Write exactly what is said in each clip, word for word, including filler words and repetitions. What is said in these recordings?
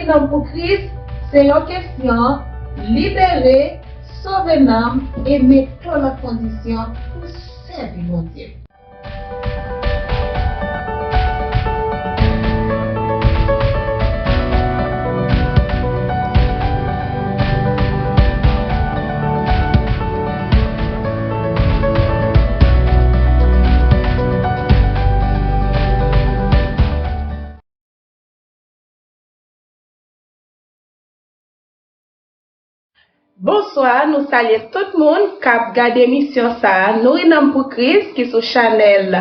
Nanm pou Kris se yon kesyon libere, sove nanm e mete w nan kondisyon pou sèvi Bondye. Bonswa, nou salye tout moun k ap gade emisyon sa a, Nouri Nanm pou Kris, ki sou chanèl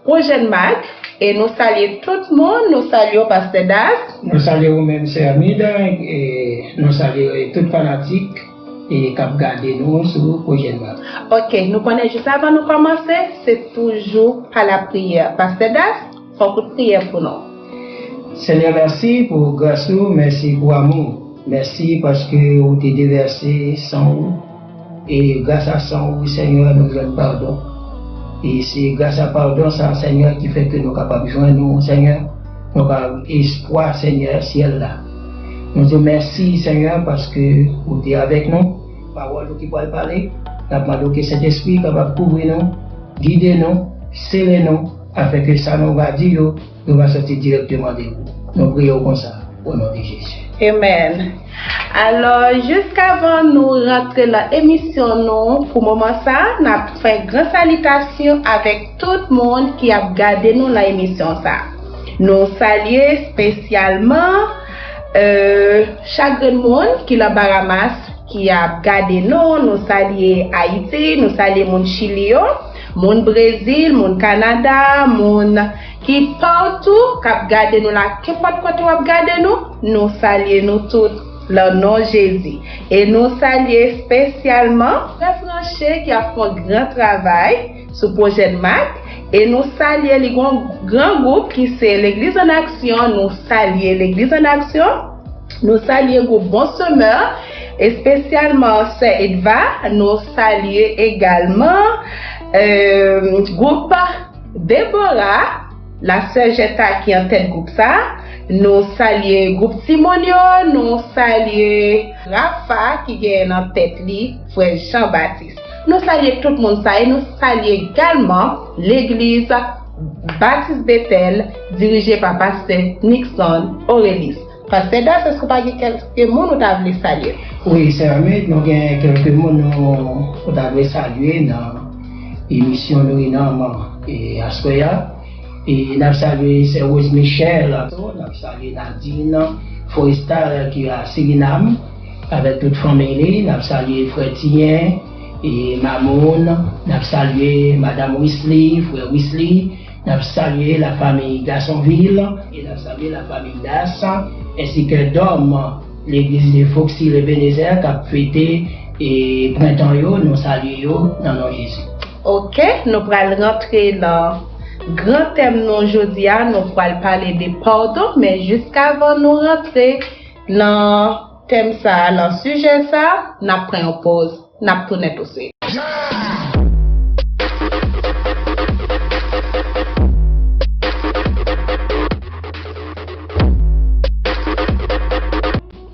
Pwojèn Mak. E nou salye tout moun, nou salye w, Pastè Das. Nou salye ou menm, Sè Armida, e nou salye tout fanatik e k ap gade nou sou Pwojèn Mak. Ok, nou konnen jis avan nou kòmanse, se toujou pa lapriyè. Pastè Das, fè yon kout priyè pou nou. Senyè, mèsi pou gras ou, mèsi pou amou ou. Mèsi paske ou te devèse san ou. E gras a san ou, Senyè, nou jwenn padon. E se gras a padon sa, Senyè, ki fè ke nou kapab jwenn ou, Senyè. Nou kapab espwa, Senyè, syèl la. Nou di w mèsi, Senyè, paske ou te avèk nou. Pawòl ou ki pral pale, n ap mande w ke Sentespri kapab kouvri nou, gide nou, sele nou, afin ke sa nou va di yo, yo va soti dirèkteman de ou. Nou priye w konsa, o non de Jezi. Amen. Alò, jiskavan nou rantre nan emisyon nou, pou moman sa, n ap fè gran salitasyon avèk tout moun ki ap gade nou nan emisyon sa. Nou salye espesyalman, euh, chak grenn moun ki nan Baramas, ki ap gade nou, nou salye Ayiti, nou salye moun Chili yo, moun Brezil, moun Kanada, moun ki patou k ap gade nou la, kenpòt kote w ap gade nou, nou salye nou tout nan non Jezi. E nou salye espesyalman Frè Franche ki ap fè yon gran travay sou Pwojèn Mak. E nou salye li, gon gran gwoup ki se Legliz an Aksyon. Nou salye Legliz an Aksyon. Nou salye gwoup Bon Semè, espesyalman Sè Edva. Nou salye egalman, euh, gwoup Debora, la sè Jetta ki an tèt gwoup sa. Nou salye gwoup timoun yo, nou salye Rafa ki genyen nan tèt li frè Jean Baptiste. Nou salye tout moun sa e nou salye egalman legliz Batis Betèl dirije pa pastè Nixon Aurelis. Pastè Das, èske w pa gen kèlke moun ou ta vle salye? Wi, sè Ahmed, nou gen kèlke moun nou, nou ta vle salye nan emisyon Nouri Nanm, e, aswè a. E n ap salye sè Rose Michel, n ap salye Nadine Forestal ki a Sirinam, avèk tout fanmi li. N ap salye frè Tiyen e Mamoun. N ap salye madanm Wisly, frè Wisly. N ap salye lafanmi Gasonvil e n ap salye lafanmi Das, ensi ke dòm legliz de Foxy Ebenezer k ap fete, e, prentan yo, nou salye yo nan non Jezi. Ok, nou pral rantre nan gran tèm nou jodi a, nou pral pale de padon, men jiskavan nou rantre nan tèm sa a, nan sijè sa a, n ap pran yon pòz, n ap tounen touswit.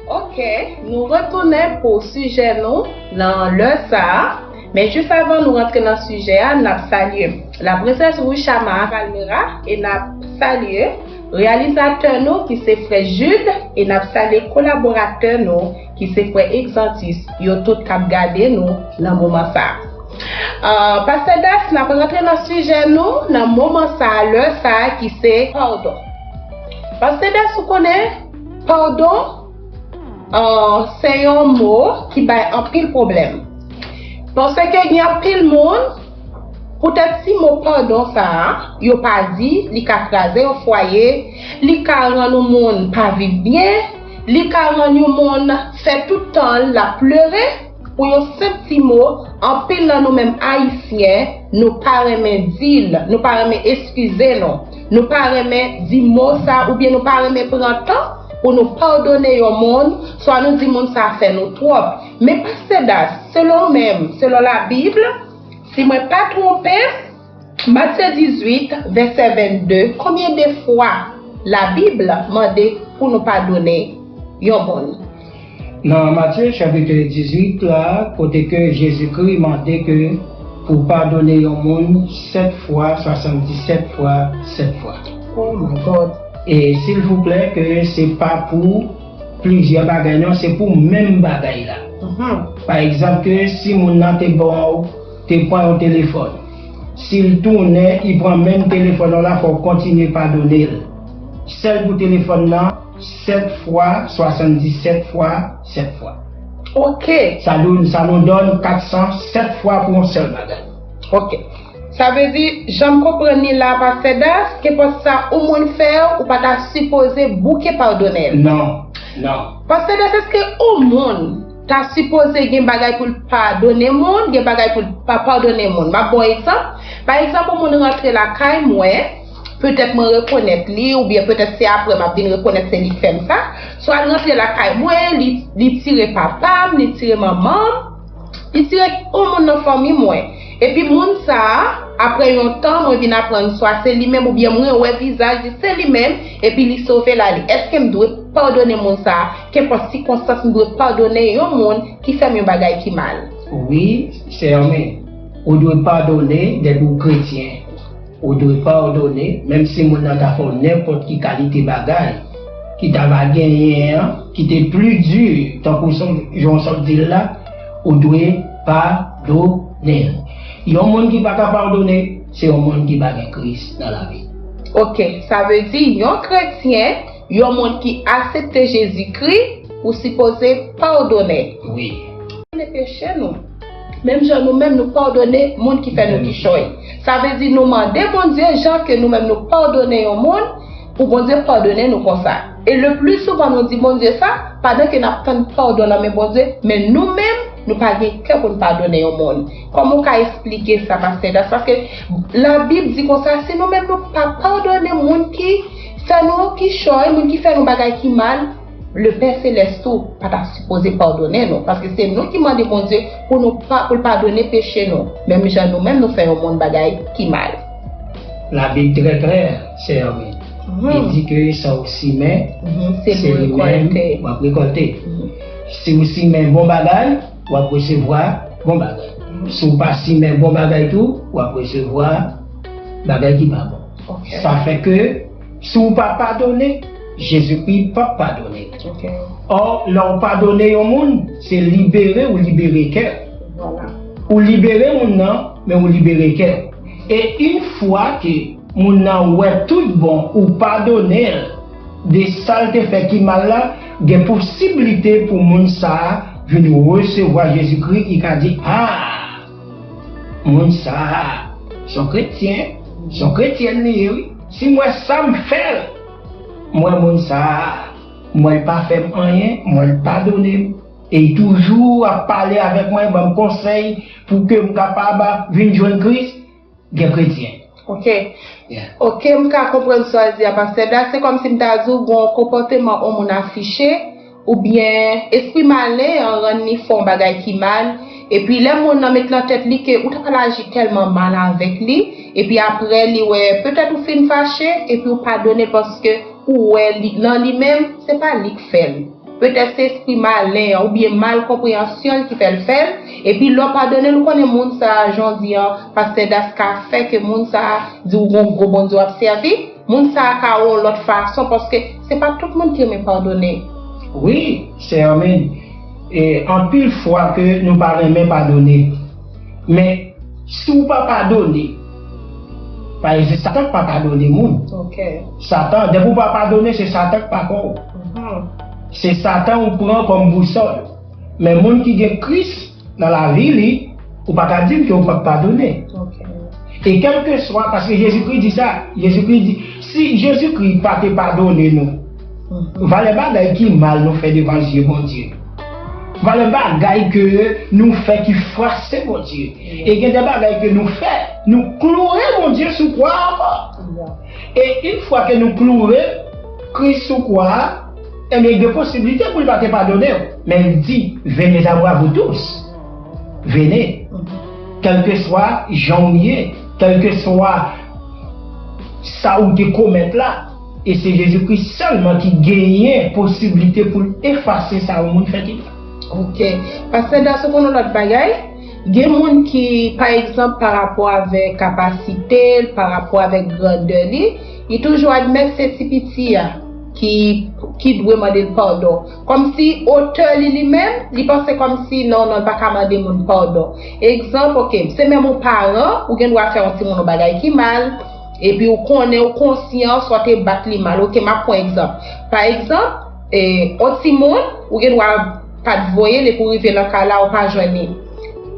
Ok, nou retounen pou sijè nou nan lè sa a. Men jis avan nou rantre nan sijè a, n ap salye la prensès Richama Palmera e n ap salye reyalizatè nou ki se frè Jude e n ap salye kolaboratè nou ki se frè Exantus, yo tout k ap gade nou nan moman sa a. Ah, Pastè Das, n ap rantre nan sijè nou nan moman sa a, lè sa a ki se padon. Pastè Das, ou konnen, padon, ah, se yon mo ki bay anpil pwoblèm. Paske gen anpil moun, poutèt ti mo padon sa a, yo pa di, li ka kraze yon fwaye, li ka rann yon moun pa viv byen, li ka rann yon moun fè tout tan l ap plere. Pou yon senp ti mo, anpil nan nou menm Ayisyen, nou pa renmen di l, nou pa renmen eskize nou, nou pa renmen di mo sa, oubyen nou pa renmen pran tan pou nou padone yon moun, swa nou di moun sa fè nou twòp. Men Pastè Das, selon ou menm, selon Labib, si mwen pa twonpe, Matye dizuit, vèsè vennde, konbyen de fwa Labib mande pou nou padone yon moun? Nan Matye chapit dizuit la, kote ke Jezikri mande ke pou padone yon moun sèt fwa, swasanndisèt fwa, sèt fwa. Oh my God. E silvouplè, ke se pa pou plizyè bagay, non, se pou menm bagay la. Mhm. Pa egzanp, ke si moun nan te ba w, te pran yon telefòn, si l tounen, li pran menm telefòn nan la, fò w kontinye padone l. Sèl pou telefòn nan, sèt fwa, swasanndisèt fwa, sèt fwa. Ok. Sa nou, sa nou donn kat san sèt fwa pou yon sèl bagay. Ok. Sa vle di, jan m konprann li la, Pastè Das, kenpòt sa yon moun fè w, ou pa ta sipoze bouke padone l. Non, non. Pastè Das, èske yon moun ta sipoze gen bagay pou l padone moun, gen bagay pou l pa padone moun? M ap ba w egzanp. Pa egzanp, yon moun rantre lakay mwen, petèt mwen rekonèt li, oubyen petèt se apre m ap vin rekonèt se li k fè m sa. Swa l rantre lakay mwen, li, li tire papa m, li tire manman m, li tire yon moun nan fanmi mwen. Epi moun sa a, apre yon tan, mwen vin aprann swa se li menm, oubyen mwen wè vizaj li, se li menm, epi li sove lavi. Èske m dwe padone moun sa a? Kenpòt sikonstans, m dwe padone yon moun ki fè m yon bagay ki mal? Wi, sè Hermine, ou dwe padone dèt ou kretyen. Ou dwe padone, menm si moun nan ta fè w nenpòt ki kalite bagay ki ta va genyen an, ki te pli di, tankou son, jan w sot di l la, ou dwe padone l. Yon moun ki pa ka padone, se yon moun ki pa gen Kris nan lavi l. Ok, sa vle di yon kretyen, yon moun ki aksepte Jezikri, ou sipoze padone. Wi. Padone peche nou. Menm jan nou menm nou padone moun ki fè nou kichòy. Sa vle di nou mande Bondye jan ke nou menm nou padone yon moun, pou Bondye padone nou konsa. E le pli souvan nou di Bondye sa, pandan ke n ap tann padon nan men Bondye, men nou menm, nou pa gen kè pou n padone yon moun. Kòman w ka esplike sa, Pastè Das? Paske Labib di konsa, si nou menm nou pa padone moun ki fè nou kichòy, moun ki fè nou bagay ki mal, Lepè Selès tou pa ta sipoze padone nou, paske se nou ki mande Bondye pou nou pa, pou l padone peche nou, menm jan nou menm nou fè yon moun bagay ki mal. Labib trè klè, sè Hermine. Mhm. Li di ke sa w simen, mhm, se li menm w ap rekòlte. Mhm. Si w simen bon bagay, w ap resevwa bon bagay. Mhm. Si w pa simen bon bagay tou, w ap resevwa bagay ki pa bon. Ok. Sa fè ke si w pa padone, Jezikri p ap padone. Ok. Ò, lè w padone yon moun, se libere ou libere kè w. Voilà. Ou libere moun nan, men ou libere kè w. E yon fwa ke moun nan wè tout bon ou padone l de sa l te fè ki mal la, gen posiblite pou moun sa a vin resevwa Jezikri, li ka di, a, moun sa a, se yon kretyen, se yon kretyèn li ye, wi. Si m wè sa m fè l, m wè moun sa a, m wè l pa fè m anyen, m wè l padone m, e l toujou ap pale avèk mwen, ban m konsèy pou ke m kapab vin jwenn Kris, gen kretyen. Ok. Yeah. Ok, m ka konprann sa w di a, Pastè Das. Se kòmsi m ta di w, gen yon konpòteman yon moun afiche, oubyen espri malen an rann li fè yon bagay ki mal, epi lè moun nan met nan tèt li ke ou ta pral aji tèlman mal avèk li, epi apre li wè, petèt ou fin fache, epi ou padone l paske ou wè li, nan li menm, se pa li k fè l. Petèt se espri malen an oubyen mal konpreyansyon l ki fè l fè l. Epi lè w padone l, ou konnen moun sa a, jan w di an, Pastè Das, ka fè ke moun sa a di w gon gwo Bondye w ap sèvi. Moun sa a ka wè w lòt fason, paske se pa tout moun ki renmen padone. Wi, sè Hermine. E anpil fwa ke nou pa renmen padone. Men, si w pa padone, pa egzanp, se Satan k pa padone moun. Ok. Satan, depi w pa padone, se Satan k pa kwè w. Mhm. Se Satan ou pran kòm bousòl. Men moun ki gen Kris nan lavi li, ou pa ka di m ke w p ap padone. Ok. E kèlkeswa, paske Jezikri di sa, Jezikri di, si Jezikri pa te padone nou, mhm, valè bagay ki mal nou fè devan zye Bondye. Valè bagay ke nou fè ki fwase Bondye. E gen de bagay ke nou fè, nou kloure Bondye sou kwa ankò. E yon fwa ke nou kloure Kris sou kwa a, ebyen, gen posiblite pou l pa te padone w. Men l di, venez à moi, vous tous. Venez. Kèlkeswa jan w ye, kèlkeswa sa ou te komèt la, E se Jezikri sèlman ki genyen posiblite pou l efase sa yon moun fè ki mal. Ok. Pastè Das, ou konn yon lòt bagay? Gen moun ki, pa egzanp, pa rapò avèk kapasite l, pa rapò avèk grandè li, li toujou admèt se ti piti a ki, ki dwe mande l padon. Kòmsi otè li li menm, li panse kòmsi non, non, l pa ka mande moun padon. Egzanp, ok, se menm yon paran, ou gen dwa fè yon timoun yon bagay ki mal, epi ou konnen, ou konsyan, swa w te bat li mal. Ok, m ap pran egzanp. Pa egzanp, e, yon timoun, ou gen dwa pa t voye l, epi w rive nan kay la, ou pa jwenn li.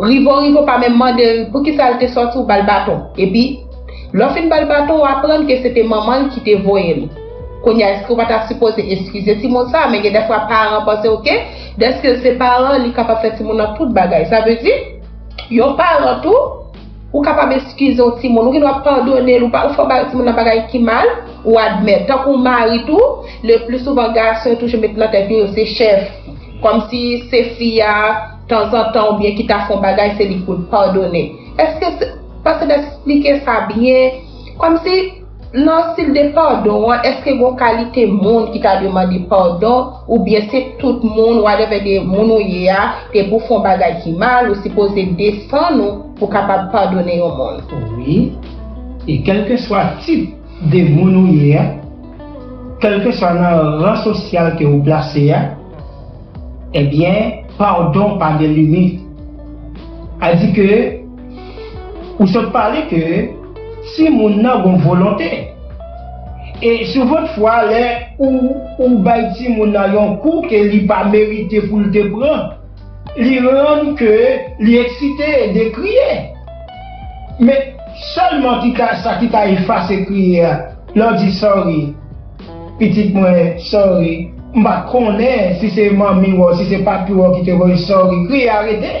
Rive w rive, w pa menm mande l poukisa l te sòti, ou ba l baton. Epi, lè w fin ba l baton, w aprann ke se te manman l ki te voye l. Kounye a, èske w pa ta sipoze eskize timoun sa a? Men gen dèfwa paran panse, ok, dèske l se paran, li kapab fè timoun nan tout bagay. Sa vle di, yon paran tou, ou kapab eskize yon timoun, ou gen dwa padone l, ou pa, ou fè yon ba-, timoun nan bagay ki mal, ou admèt. Tankou mari tou, le pli souvan gason yo toujou met nan tèt yo, yo se chèf. Kòmsi se fi a, tanzantan, oubyen ki ta fè yon bagay, se li k pou l padone. Èske se, pastè Das esplike sa byen? Kòmsi, nan stil de padon an, èske gen yon kalite moun ki ta dwe mande padon, oubyen se tout moun, whatever de moun ou ye a, te pou fè yon bagay ki mal, ou sipoze desann ou pou kapab padone yon moun? Wi. E kèlkeswa tip de moun ou ye a, kèlkeswa nan ran sosyal ke ou plase a, ebyen, padon pa gen limit. A di ke ou sot pale ke timoun nan gon volonte. E souvantfwa, lè ou, ou bay timoun nan yon kou ke li pa merite pou l te pran, li rann ke li eksite de kriye. Men sèlman ki ka, sa ki ka efase kriye a, lè w di sorry, pitit mwen, sorry, m pa t konnen si se manmi w, si se papi w ki te voye sorry, kriye a rete.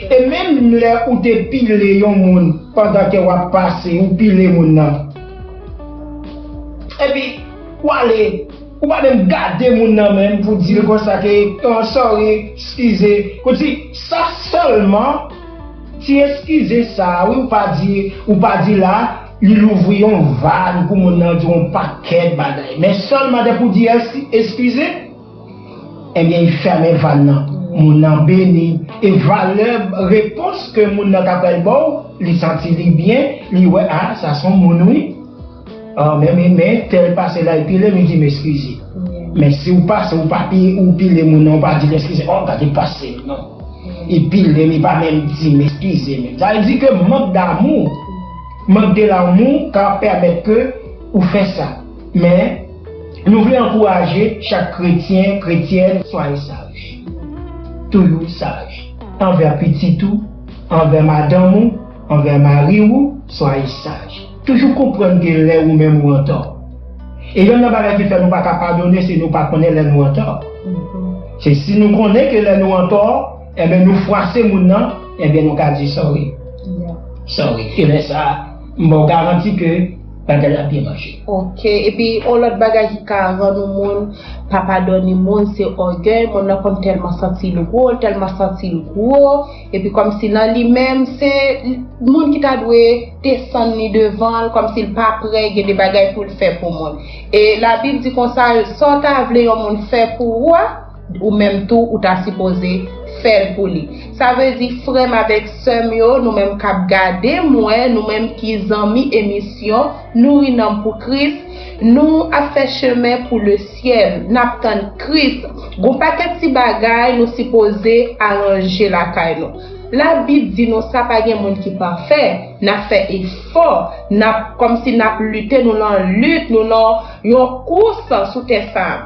E menm lè ou te pile yon moun pandan ke w ap pase, ou pile moun nan. Epi, w ale, ou pa menm gade moun nan menm pou di l konsa ke, oh, sorry, eskize. Ou di, sa sèlman, ti eskize sa, wi, ou pa di, ou pa di la, li louvri yon vàn pou moun nan di yon pakèt bagay. Men sèlman depi w di eski-, eskize, ebyen, li fèmen vàn nan. Moun nan beni. E valè repons ke moun nan ta pral ba w, li santi li byen, li wè, ah, sa se yon moun, wi. Ah, men, men, men, tèl pase la, li pile m, li di m eskize. Men si w pase, ou pa pi-, ou pile moun nan, ou pa di l eskize, oh, gade pase m, non. Li pile m, li pa menm di m eskize menm. Sa vle di ke mank damou, mank de lanmou ka pèmèt ke ou fè sa. Men, nou vle ankouraje chak kretyen, kretyèn, soyez sage. Toujou saj. Anvè pitit ou, anvè madanm ou, anvè mari ou, soyez sage. Toujou konprann ke lè ou menm ou antò. E yonn nan bagay ki fè nou pa ka padone, se nou pa konnen lè nou antò. Se si nou konnen ke lè nou antò, enben nou fwase moun nan, enben nou ka di sorry. Sorry. E lè sa a, m ba w garanti ke bagay la ap byen mache. Ok. Epi, yon lòt bagay ki ka rann yon moun pa padone moun, se ògèy. Moun nan konn tèlman santi l gwo, l tèlman santi l gwo. Epi, kòmsi nan li menm, se moun ki ta dwe desann li devan l, kòmsi l pa prè, gen de bagay pou l fè pou moun. E Labib di konsa, sa w ta vle yon moun fè pou ou a, ou menm tou, ou ta sipoze fè l pou li. Sa vle di, frè m avèk sè m yo, nou menm k ap gade mwen, nou menm ki zanmi emisyon Nouri Nanm pou Kris, nou ap fè chemen pou lesyèl, n ap tann Kris. Gon pakèt ti bagay nou sipoze aranje lakay nou. Labib di nou sa, pa gen moun ki pafè, n ap fè efò, n ap, kòmsi n ap lite, nou nan lit, nou nan yon kous sou tè sa a.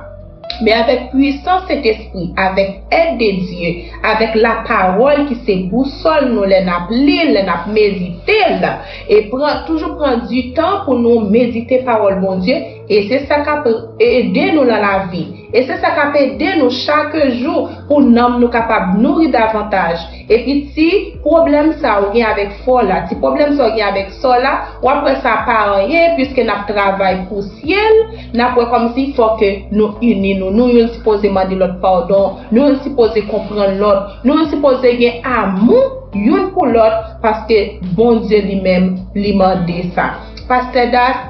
Men avèk pwisans Sentespri, avèk èd de Dye, avèk lapawòl ki se bousòl nou lè n ap li l, lè n ap medite l, e pran, toujou pran di tan pou nou medite pawòl Bondye, e se sa k ap ede nou nan lavi. E se sa k ap ede nou chak jou pou nanm nou kapab nouri davantaj. Epi ti pwoblèm sa ou gen avèk fè w la, ti pwoblèm sa ou gen avèk sè w la, w ap wè sa pa anyen, piske n ap travay pou syèl, n ap wè kòmsi fò ke nou ini nou. Nou youn sipoze mande lòt padon, nou youn sipoze konprann lòt, nou youn sipoze gen amou youn pou lòt, paske Bondye li menm, li mande sa. Pastè Das,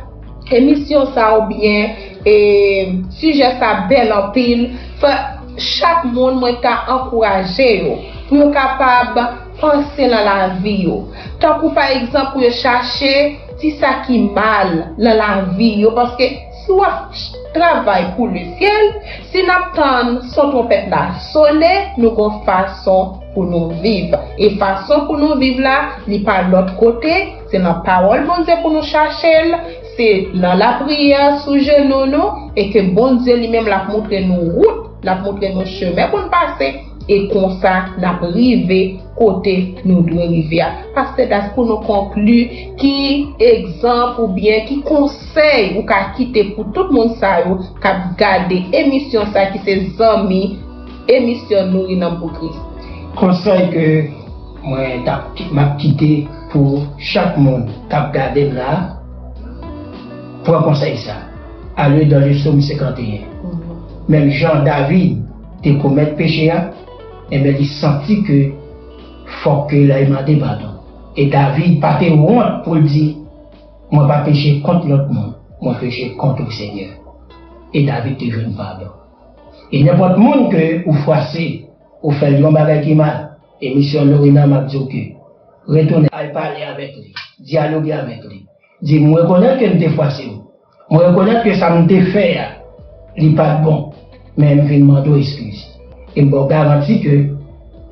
emisyon sa oubyen e, sijè sa bèl anpil. Fè chak moun, mwen ta ankouraje yo pou yo kapab panse nan lavi yo. Tankou pa egzanp pou yo chache ti sa ki mal nan lavi yo, paske si w ap travay pou lesyèl, si n ap tann son twonpèt la sone, nou gon fason pou nou viv. E fason pou nou viv la, li pa lòt kote, se nan pawòl Bondye pou nou chache l, se nan lapriyè sou jenou nou, e ke Bondye li menm l ap moutre nou wout, l ap moutre nou chemen pou n pase, e konsa n ap rive kote nou dwe rive a. Pastè Das, pou nou konkli, ki egzanp oubyen ki konsèy ou ka kite pou tout moun sa yo k ap gade emisyon sa ki se zanmi emisyon Nouri Nanm pou Kris? Konsèy ke mwen t ap, m ap kite pou chak moun k ap gade m la, pran konsèy sa. Ale dan Sòm senkanteyen. Menm jan David te komèt peche a, enben li santi ke fòk ke l al mande padon. E David pa te wont pou l di, mwen pa peche kont lòt moun, mwen peche kont ou, Senyè. E David te jwenn padon. E nenpòt moun ke ou fwase, ou fè l yon bagay ki mal, emisyon Nouri Nanm ap di w ke retounen al pale avèk li, dyaloge avèk li. Di, mwen rekonèt ke m te fwase w. Mwen rekonèt ke sa m te fè a, li pa t bon. Men m vin mande w eskiz. E m ba w garanti ke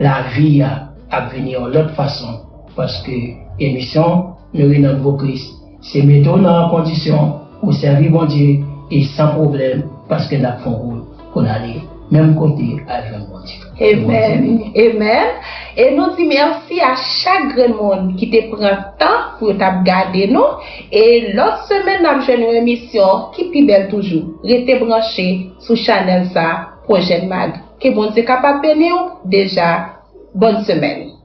lavi a ap vini yon lòt fason. Paske emisyon Nouri Nanm pou Kris, se mete w nan kondisyon pou w sèvi Bondye e san pwoblèm, paske n ap fè yon wout pou n ale menm kote al jwenn Bondye. Amen. Amen. E nou di mèsi a chak grenn moun ki te pran tan pou yo t ap gade nou. E lòt semèn, n ap jwenn yon emisyon ki pi bèl toujou. Rete branche sou chanèl sa, Pwojè Mag. Ke Bondye kapab beni w deja. Bòn semèn.